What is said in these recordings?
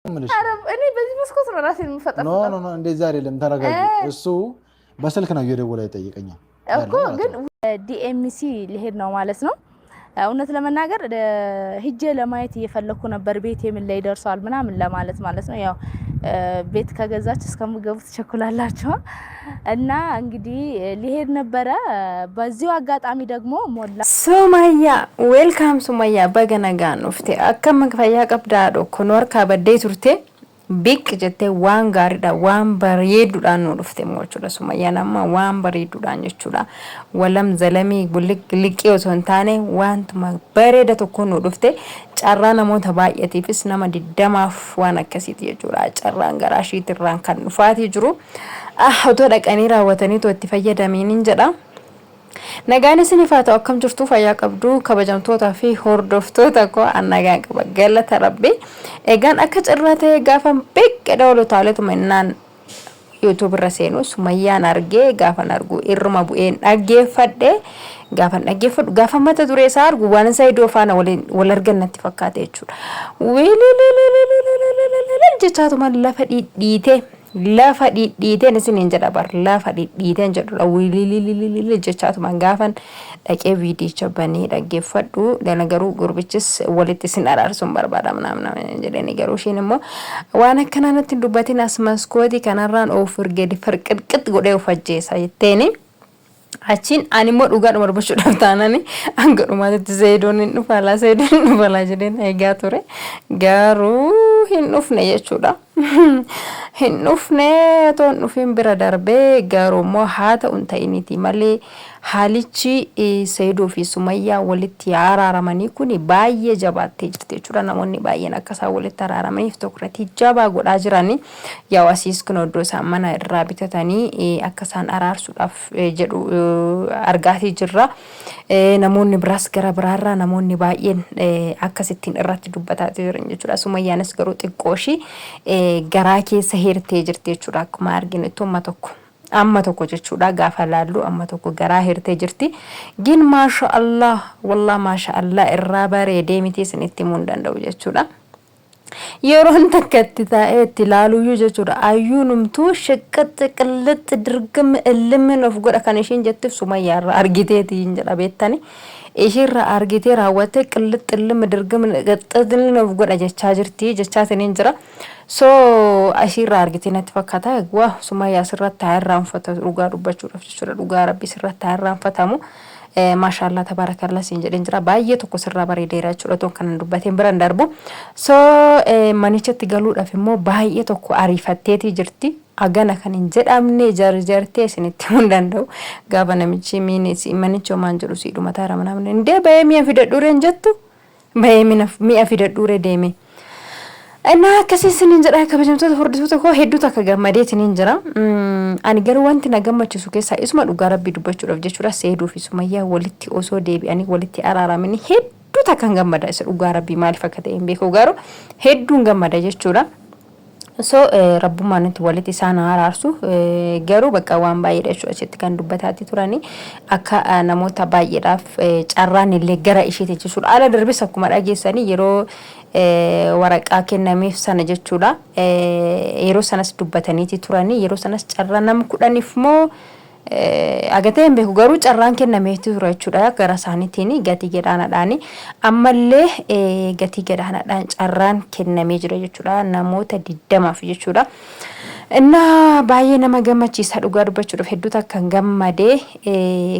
የምልሽ። ኧረ እኔ በዚህ መስኮት ነው ራሴን No. የምፈጠፍጠው። No, no, እንደዛ አይደለም። ተረጋጊ። እሱ በስልክ ነው እየደወለ ይጠይቀኛል እኮ፣ ግን ዲኤምሲ ሊሄድ ነው ማለት ነው። እውነት ለመናገር ሂጄ ለማየት እየፈለኩ ነበር፣ ቤቴ ምን ላይ ደርሷል ምናምን ለማለት ማለት ነው። ያው ቤት ከገዛችሁ እስከምገቡ ትቸኩላላችሁ እና እንግዲህ ሊሄድ ነበረ። በዚሁ አጋጣሚ ደግሞ ሞላ Sumayyaa, welcome Sumayyaa, baga nagaan dhufte. Akkam fayyaa qabdaa? Dhokko nu harkaa baddee turte, biq jettee waan gaariidha, waan bareeduudhaan nu dhufte immoo jechuudha. Sumayyaan amma waan bareeduudhaan jechuudha. Walam zalamii liqii osoo hin taane wantuma bareeda tokko nu dhufte. Carraa namoota baay'eetiifis, nama 20f waan akkasiiti jechuudha. Carraan garaa ishiitirraan kan dhufaatii jiru. Ah, otoo dhaqanii raawwatanii otoo itti fayyadamiin jedha. Nagaan isiniif haa ta'u. Akkam jirtu? Fayyaa qabdu? Kabajamtootaa fi hordoftoota koo, an nagaan qaba, galata Rabbi. Egaan akka carraa ta'e gaafa beekkadha oolu taaletuma innaan YouTube irra seenu Sumayyaan argee, gaafan argu irruma bu'een dhaggeeffadhe. Gaafan dhaggeeffadhu, gaafa mata duree isaa argu, waan isaa iddoo faana waliin wal argan natti fakkaate jechuudha. Wiiliiliiliiliiliiliiliiliil jechaatuma lafa dhidhiitee, lafa dhidhiiteen isiniin jedha bar, lafa dhidhiiteen jedhudha. Wiiliiliiliiliil jechaatuma gaafan dhaqee viidiyicha banee dhaggeeffadhu dana, garuu gurbichis walitti isin araarsuun barbaada ምናምን jedhani, garuu isheen immoo waan akkanaa natti hin dubbatin, as maskootii kanarraan of gadi firqirqix godhee of ajjeesa jetteeni. Achiin ani immoo dhugaadhuma dubbachuudhaaf taanani hanga dhumaatitti Seedoon hin dhufalaa, Seedoon hin dhufalaa jedheen eegaa ture. Garuu hin dhufne jechuudha. Hin dhufne. Otoo hin dhufin bira darbee, garuu immoo haa ta'u hin ta'iniiti malee, haalichi Seedoo fi Sumayyaa walitti araaramanii kun baay'ee jabaattee jirti jechuudha. Namoonni baay'een akka isaan walitti araaramaniif tokkorratti jabaa godhaa jirani. Yaa, asiis kun iddoo isaan mana irraa bitatanii akka isaan araarsuudhaaf jedhu argaatii jirra. Namoonni biraas gara biraarraa namoonni baay'een akkasittiin irratti dubbataa jiran jechuudha. Sumayyaanis garuu xiqqoo ishii garaa keessa hirtee jirti jechuudha. Akkuma arginutti amma tokko, amma tokko jechuudha, gaafa laallu amma tokko garaa hirtee jirti. Gin maasha Allah, wallah maasha Allah, irraa bareedee miti isinitti himuu hin danda'u jechuudha. Yeroon takka itti taa'ee itti ilaaluyyuu jechuudha. Ayyuunumtuu shiqqixxi qillixxi dirgim illimin of godha kan ishiin jettuuf Sumayyaarraa argiteetiin jedha beektani. Ishiirraa argitee raawwattee qillixxi illim dirgim qixxilin of godha jechaa jirti jechaatiniin jira. So ashiirraa argitee natti fakkaata. Waa, Sumayyaa sirratti haa irraanfatu, dhugaa dubbachuudhaaf jechuudha. Dhugaa Rabbi sirratti haa irraanfatamu. Maashaallah, tabaarakallaa siin jedheen jira. Baay'ee tokko sirraa bareedeera jechuudha. Toon kanan dubbateen biran darbu. So manichatti galuudhaaf immoo baay'ee tokko ariifatteetii jirti. Agana kan hin jedhamne jarjartee isinitti himuu hin danda'u. Gaafa namichi manicha homaan jedhu si dhumataa jira mana indee bahee mi'a fidadhuure hin jettu, bahee mi'a fidadhuure deeme. እና akkasii isiniin jedha. Kabajamtoota hordoftoota koo, hedduu takka gammadeetiniin jira. Ani garuu wanti na gammachiisu keessaa isuma, dhugaa Rabbii dubbachuudhaaf jechuudha, Seeduu fi Sumayyaa walitti osoo deebi'anii walitti araaramanii hedduu takkan gammada. Isa dhugaa Rabbii, maaliif akka ta'e hin beeku, garuu hedduun gammada jechuudha. So rabbummaan nuti walitti isaan araarsu. Garuu bakka waan baay'eedha jechuudha achitti kan dubbataatti turanii, akka namoota baay'eedhaaf carraan illee gara isheeti jechuudha. Ala darbis akkuma dhageessanii yeroo waraqaa kennameef sana jechuudha. Yeroo sanas dubbataniiti turanii, yeroo sanas carraa nama 10f moo agatee hin beeku, garuu carraan kennameeti ture jechuudha gara isaaniitiin gatii gadaanaadhaan. Ammallee gatii gadaanaadhaan carraan kennamee jira jechuudha, namoota 20f jechuudha. እና baay'ee nama gammachiisa, dhugaa dubbachuudhaaf hedduu takkan gammadee.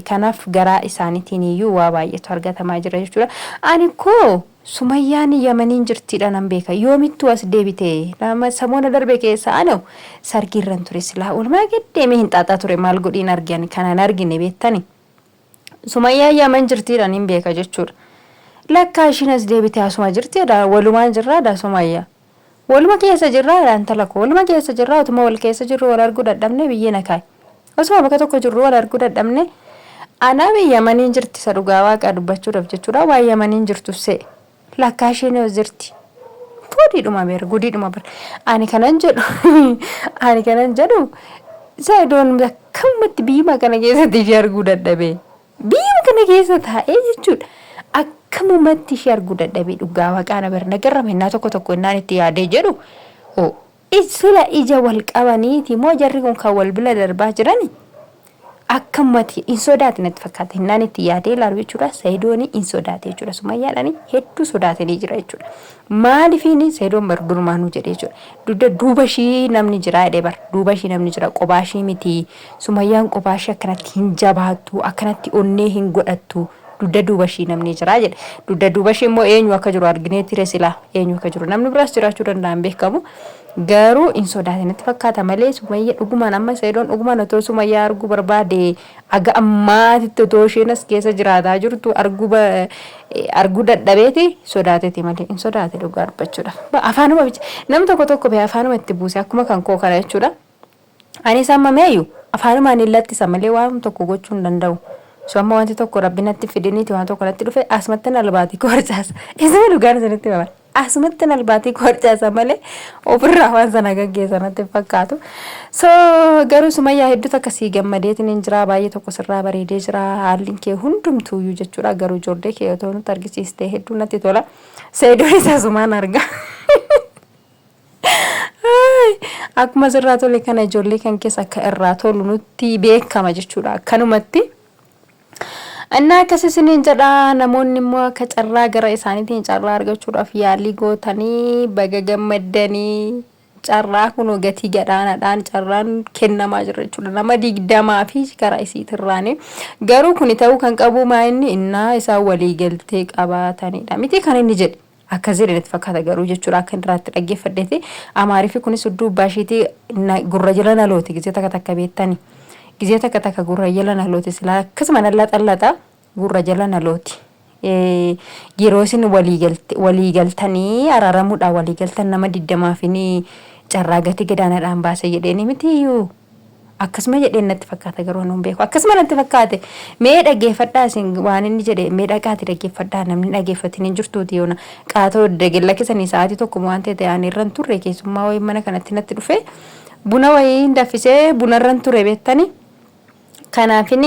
Kanaaf garaa isaaniitiin iyyuu waa baay'eetu argatamaa jira jechuudha. Ani koo Sumayyaan Yamaniin jirtiidha nan beeka. Yoomittuu as deebite? Nama samoona darbe keessa ana sargiirran ture, silaa oolmaa gaddeemee hin xaaxaa ture, maal godhiin argan kanan argine beektani. Sumayyaan Yaman jirtiidha nin beeka jechuudha. Lakkaa ishiin as deebite, asuma jirtiidha, walumaan jirraadha Sumayyaa. Waluma keessa jirraa intala koo, waluma keessa jirraa. Otuma wal keessa jirru wal arguu dadhabne, biyyee na kaaye. Osuma bakka tokko jirru wal arguu dadhabne. Anaa biyya Yamaniin jirti, isa dhugaa Waaqaa dubbachuudhaaf jechuudha, waan Yamaniin jirtu se'e. Lakkaa isheen as jirti. Gudiidhuma beera, gudiidhuma bara. Ani kanan jedhu Saayidoon akkamatti biyyuma kana keessatti ishee arguu dadhabe? Biyyuma kana keessa taa'ee jechuudha. Akkamumatti ishee arguu dadhabee? Dhugaa Waaqaa na bara nagarrame innaa tokko tokko innaan itti yaadee jedhu. Hoo sila ija wal qabaniiti moo jarri kun kan wal bira darbaa jirani? Akkamati hin sodaate natti fakkaata. Hinnaan itti yaadee ilaalu jechuudha. Sayidooni hin sodaate jechuudha. Sumayyaadhaani hedduu sodaatanii jira jechuudha. Maalifiini Sayidoon bar durumaanuu jedhee jechuudha. Dugda duuba ishii namni jira jedhee bar. Duuba ishii namni jira qobaa ishii miti. Sumayyaan qobaa ishii akkanatti hin jabaattu akkanatti onnee hin godhattu. Dugda duuba ishii namni jira jedhe. Dugda duuba ishii immoo eenyu akka jiru arginee tire silaa eenyu akka jiru namni biraas jiraachuu danda'a hin beekamu. Garuu hin sodaate natti fakkaata malee Sumayya dhugumaan amma Sayidoon dhugumaan otoo Sumayyaa arguu barbaade aga ammaatitti otoo isheen as keessa jiraataa jirtu arguu arguu dadhabeeti sodaateeti malee hin sodaate dhugaa dubbachuudhaaf. Afaanuma bicha namni tokko tokko bee afaanuma itti buuse akkuma kan koo kana jechuudha. Anis amma meeyu afaanumaan hin lattisa malee waan tokko gochuu hin danda'u. So amma wanti tokko rabbi natti fidiniiti waan tokko natti dhufe asumattin albaatii koo harcaasa. Isuma dhugaan isinitti hima. Asumattin albaatii koo harcaasa malee ofirraa waan sana gaggeessa natti hin fakkaatu. So garuu Sumayyaa hedduu takka sii gammadeetiin hin jira baay'ee tokko sirraa bareedee jira haalli kee hundumtuuyyuu jechuudha garuu ijoollee kee otoo nutti argisiistee hedduu natti tola. Seedoon isaa sumaan arga. Akkuma sirraa tole kana ijoollee kan keessa akka irraa tolu nutti beekama jechuudha. Akkanumatti. Innaa akkas isiniin jedha namoonni immoo akka carraa gara isaaniitiin carraa argachuudhaaf yaalii gootanii baga gammaddanii carraa kunoo gatii gadhaanaadhaan carraan kennamaa jira jechuudha. Nama 20 fi karaa isiitirraani. Garuu kuni ta'uu kan qabu maa inni innaa isaan walii galtee qabaatanidha. Miti kan inni jedhe. Akkas jedhe natti fakkaata garuu jechuudha akka inni irraatti dhaggeeffadheeti. Amaarifi kunis dudduubbaa ishiitii gurra jala na looti gizee takka takka beektani. Gizee takka takka gurra jala na looti silaa akkasuma na laxallaxa gurra jala na looti. Yeroo isin walii galtanii araaramuudhaan walii galtan nama 20f carraa gatii gadaanaadhaan baase jedheeni mitiyyuu. Akkasuma jedheen natti fakkaata garuu anuu hin beeku. Akkasuma natti fakkaate. Mee dhaggeeffadhaa isin waan inni jedhe mee dhaqaati dhaggeeffadhaa namni dhaggeeffatin hin jirtuuti yoona. Qaatoo dagellakisanii sa'aatii tokko waan ta'e ta'e ani irra hin turre keessummaa wayii mana kanatti natti dhufe buna wayii hin daffisee buna irra hin ture beektanii. Kanaafin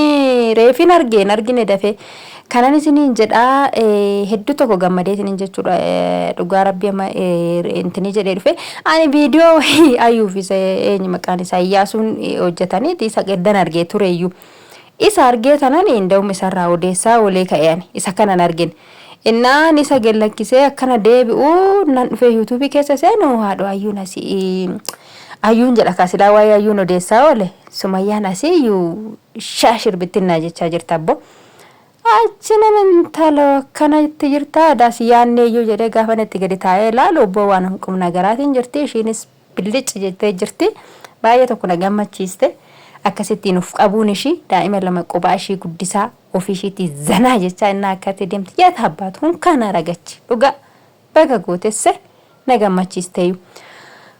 reefin arge hin argine dafee. Kanan isiniin jedhaa hedduu tokko gammadee isiniin jechuudha dhugaa rabbii amma intinii jedhee dhufe ani viidiyoo wayii ayyuuf isa eenyu maqaan isaa Iyyaasuun hojjetaniiti isa eddan argee tureyyuu isa argee tanan inda'um isarraa odeessaa olee ka'e ani isa kanan argine innaan isa gad lakkisee akkana deebi'u nan dhufee yuutuubii keessa seenu haadho ayyuun asii ayyuun jedha kaasilaa waa'ee ayyuun odeessaa oole sumayyaan asii iyyuu shaashir bittinnaa jechaa jirta abbo. Achi nan intalo akkana itti jirtaa daas yaanneeyyuu jedhee gaafan itti gadi taa'ee ilaalu obboo waan qubna garaatiin jirti ishiinis billic jettee jirti baay'ee tokko na gammachiiste akkasittiin of qabuun ishii daa'ima lama qobaa ishii guddisaa ofii ishiitii zanaa jechaa innaa akkatti deemti yaata abbaatu hunkaan aragachi dhugaa baga gootesse na gammachiisteeyu.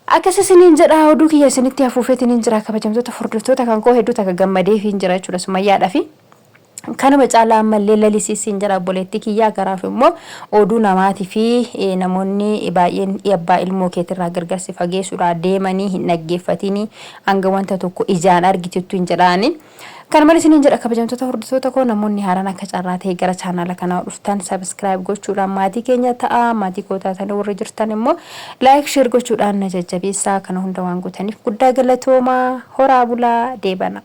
Akkas isiniin jedha oduu kiyya isinitti hafuufeetiniin jira kabajamtoota hordoftoota kan koo hedduu takka gammadeefiin jira jechuudha sumayyaadhaafi. Kanuma caalaa ammallee lalisiisiin jedha obboleettii kiyyaa garaaf immoo oduu namaatii fi namoonni baay'een abbaa ilmoo keetirraa gargar si fageessuudhaa deemanii hin dhaggeeffatini hanga wanta tokko ijaan argituttu hin jedhaani. Kana malee isiniin jedha kabajamtoota hordoftoota koo namoonni haaraan akka carraa ta'e gara chaanaala kanaa dhuftan subscribe gochuudhaan maatii keenya ta'a maatii koo taatanii warri jirtan immoo like share gochuudhaan na jajjabeessaa kana hunda waan gootaniif guddaa galatoomaa horaa bulaa deebana.